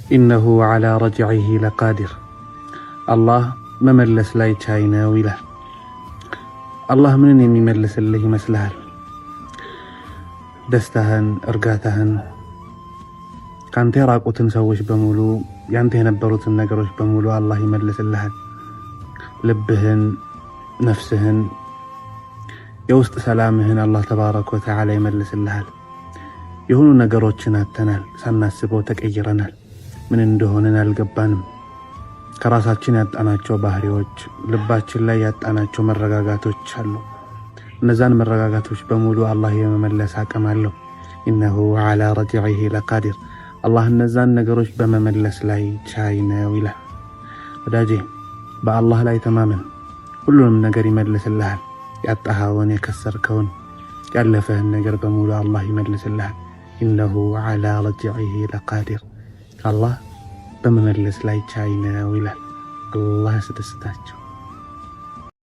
إنه على رجعه لقادر፣ አላህ መመለስ ላይ ቻይ ነው ይላል። አላህ ምንን የሚመልስልህ ይመስልሃል? ደስታህን፣ እርጋታህን፣ ከአንተ የራቁትን ሰዎች በሙሉ፣ ያንተ የነበሩትን ነገሮች በሙሉ አላህ ይመልስልሃል። ልብህን፣ ነፍስህን፣ የውስጥ ሰላምህን አላህ تبارك وتعالى ይመልስልሃል። የሆኑ ነገሮችን አጥተናል፣ ሳናስበው ተቀይረናል። ምን እንደሆነን አልገባንም። ከራሳችን ያጣናቸው ባህሪዎች፣ ልባችን ላይ ያጣናቸው መረጋጋቶች አሉ። እነዛን መረጋጋቶች በሙሉ አላህ የመመለስ አቅም አለው። إنه على رجعه لقادر፣ አላህ እነዛን ነገሮች በመመለስ ላይ ቻይ ነው ይላል። ወዳጄ፣ በአላህ ላይ ተማመን፣ ሁሉንም ነገር ይመልስልሃል። ያጣኸውን፣ የከሰርከውን፣ ያለፈህን ነገር በሙሉ አላህ ይመልስልሃል። إنه على رجعه لقادر፣ አላህ በመመለስ ላይ ቻይ ነው ይላል። አላህ ያስደስታቸው።